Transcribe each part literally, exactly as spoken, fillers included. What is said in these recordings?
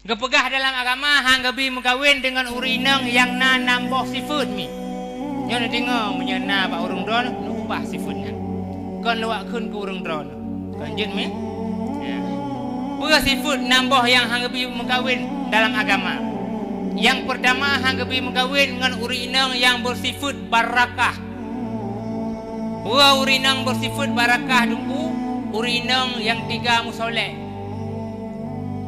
Geupeugah dalam agama, han geubi meukawen deungon ureueng inong nyang na nam boh sifeuet mi. Nyoe neudeungoe, meunyoe na bak ureueng droe, neuubah sifeuet nyan. Kon lewat kheun keu ureueng droe. Kon jeuet mi? Ya. Peue sifeuet nam boh nyang han geubi meukawen dalam agama? Nyang peurtama, han geubi meukawen ngon ureueng inong nyang beusifeuet barakah. Peue ureueng inong beusifeuet barakah, Teungku? Ureueng inong nyang tiga meusolek.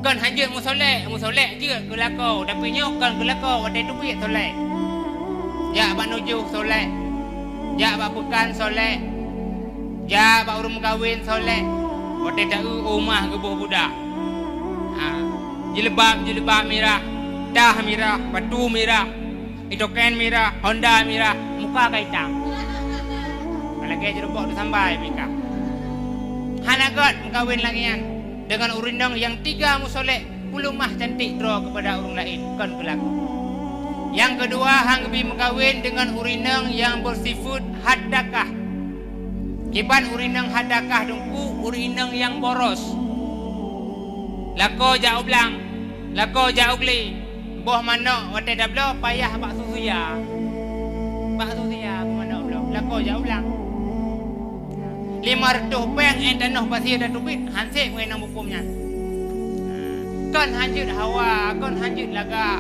Kon hanjeuet meusolek, meusolek jeuet keu lakoe, tapi nyoe kon keu lakoe, watèe teubiet solek. Jak bak nujoh solek, jak bak peukan solek, jak bak ureueng meukawen solek, watèe ta-eu u mah geuboh buda. Ha, jilbab, jilbab mirah, tah mirah, batu mirah, itoken mirah, honda mirah, muka ka itam. Lagèe jurubok teusambai pih ka. Hana göt meukawen lagèe nyan deungon ureueng inong nyang tiga meusolek, peuleumah cantik droe keupada ureueng laén, kon keu lakoe. Nyang keudua, han geubi meukawen deungon ureueng inong nyang beusifeuet hat dakah. Kiban ureueng inong hat dakah, Teungku? Ureueng inong nyang boros. Lakoe jak u blang, lakoe jak u glé, boh manok watèe tabloe payah bak susu ya. Bak susu ya boh manok bloe, lakoe jak u blang. Limong reutôh pèng èk tanoh pasie tateubiet, han sép ngon inong bukôm nyan. Kon hanjeuet hawa, kon hanjeuet lagak,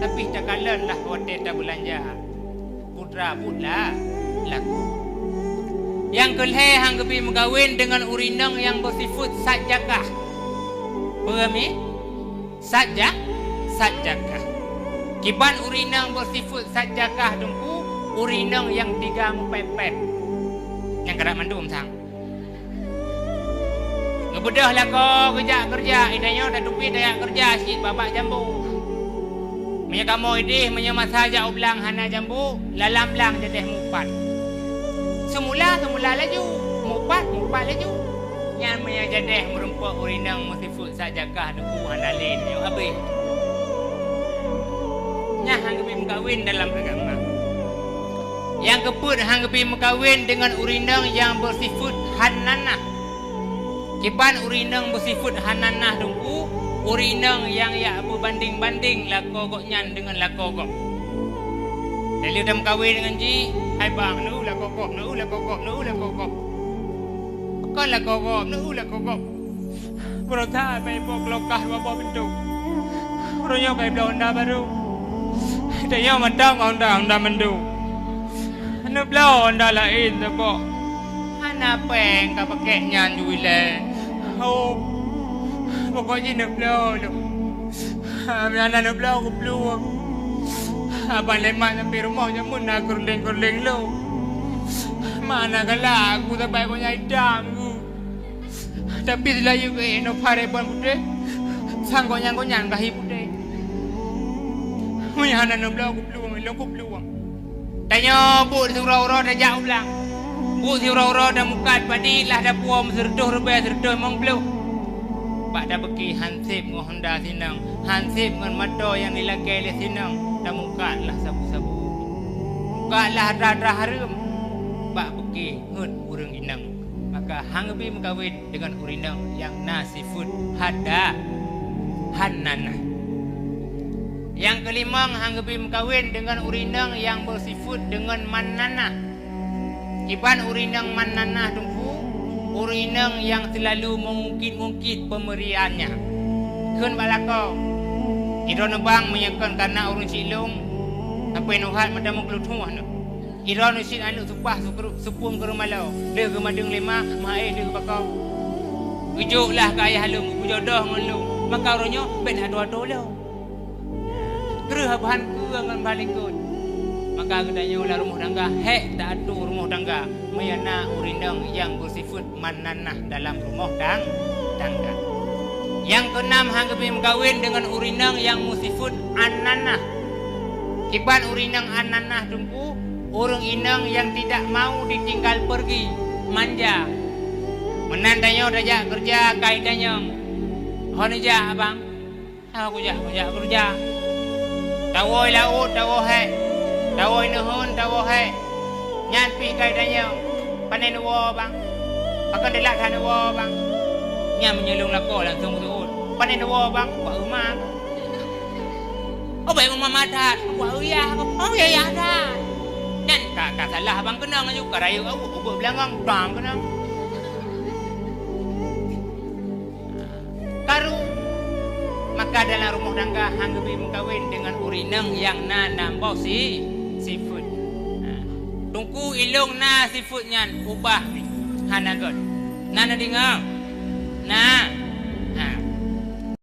tapi takalon lah watèe tabeulanja. Putra buet la-, lakoe. Nyang keulhèe, han geubi meukawen deungon ureueng inong nyang beusifeuet sat jakah. Peue mi? Sat ja-, sat jakah. Kiban ureueng inong beusifeuet sat jakah, Teungku? Ureueng inong nyang tiga meupèt-pèt. Nyang karap mandum sang. Geubeudôh lakoe geujak keureuja, i tanyoe tateubiet tajak keureuja cit babah jambo. Meunyoe kamoe idéh, meunyoe masa jak u blang hana jambo, lam blang jadèh meuupat. Seumula, seumula laju, meuupat, meuupat laju. Nyan meunyoe jadèh meurumpok ureueng inong meusifeuet sat jakah, Teungku, hana lé nyoe abéh. Nyan han geubi meukawen dalam agama. Nyang keupeuet, han geubi meukawen deungon ureueng inong nyang beusifeuet hannanah. Kiban ureueng inong beusifeuet hannanah, Teungku? Ureueng inong nyang jak beubandeng-bandeng lakoe gobnyan deungon lakoe gob. Lheuh tameukawen deungon jih, "Hai bang, neu lakoe gob, neu lakoe gob, neu lakoe gob." Kon lakoe gob, neu lakoe gob. Beurata meuiboh keulokah dua boh pintoe. Uroe nyoe ka ibloe honda barô. Tanyoe mantong honda, honda mandum. Neubloe honda laén saboh. Hana pèng ka pakèk nyan ju ilèe. Ho, pokok jih neubloe lom. Hana neubloe kuplueng. Abang lemat sampai rumoh jameun na keureuléng-keureuléng lom. Mana galak ku sabai gobnyan itam ku. Tapi seulayeue keu Innova Reborn putéh, sang gobnyan-gobnyan ka hi putéh. Meunyo hana neubloe kuplueng, ilôn kuplueng. Tanyoe buet siuroe-uroe tajak u blang. Buet siuroe-uroe tamukat padi lah tapuwoe meusireutôh ribèe sireutôh limong ploh. Bak tapeuki han sép ngon honda sinong, han sép ngon moto nyang jilakèe lé sinong, tamukat lah sabu-sabu. Mukat lah atra-atra hareuem. Bak peuki heuet ureueng inong. Maka han geubi meukawen deungon ureueng inong nyang na sifeuet hada-, hannanah. Nyang keulimong, han geubi meukawen deungon ureueng inong nyang beusifeuet deungon mannanah. Kiban ureueng inong mannanah, Teungku? Ureueng inong nyang seulalu meungungkit-ungkit peumeriannya. Kheun bak lakoe, "Sidroe neubang meunyoe kon kareuna ureueng siklong, sampoe neuhat mata meukeuluthoh neuh." Sidroe neucit aneuk seupah sukru-, seupung keureumalo, lheueh geumadeueng lé ma, meuhai lheueh geubakong. Geujok lah keu ayah lôn, geupeujodoh ngon lôn, maka uroe nyoe bèk neuato-ato lôn. Kreueh ban keue ngon ban likot. Maka geutanyoe lam rumoh tangga, hèk taatur rumoh tangga, meunyoe na ureueng inong nyang beusifeuet mannanah dalam rumoh tang-, tangga. Nyang keunam, han geubi meukawen deungon ureueng inong nyang meusifeuet annanah. Kiban ureueng inong annanah, Teungku? Ureueng inong nyang tidak mau ditinggal pergi, manja. Meunan tanyoe tajak keureuja ka itanyong, "Ho neujak, Abang?" "Ho kujak, kujak keureuja." Tawoe laôt, tawoe hék. Tawoe neuheun, tawoe hék. Nyan pih ka itanyong, "Pané neuwoe, Bang?" "Pakon teulat that neuwoe, Bang?" Nyan meunyoe lôn lakoe langsong beutôi, "Pané neuwoe, Bang?" "Bak uma." Bèk meumama that, wah, uyah, oh, ya, ya, that. Nyan ka, ka salah abang keunong aju, ka rayeuk aweuek, ubeuek beulangong, bang keunong. Karu. Maka dalam rumoh tangga han geubi meukawen deungon ureueng inong nyang na nam boh si, sifeuet. Ha. Teungku, ilôn na sifeuet nyan ubah nyoe. Hana göt. Na neudeungoe? Na.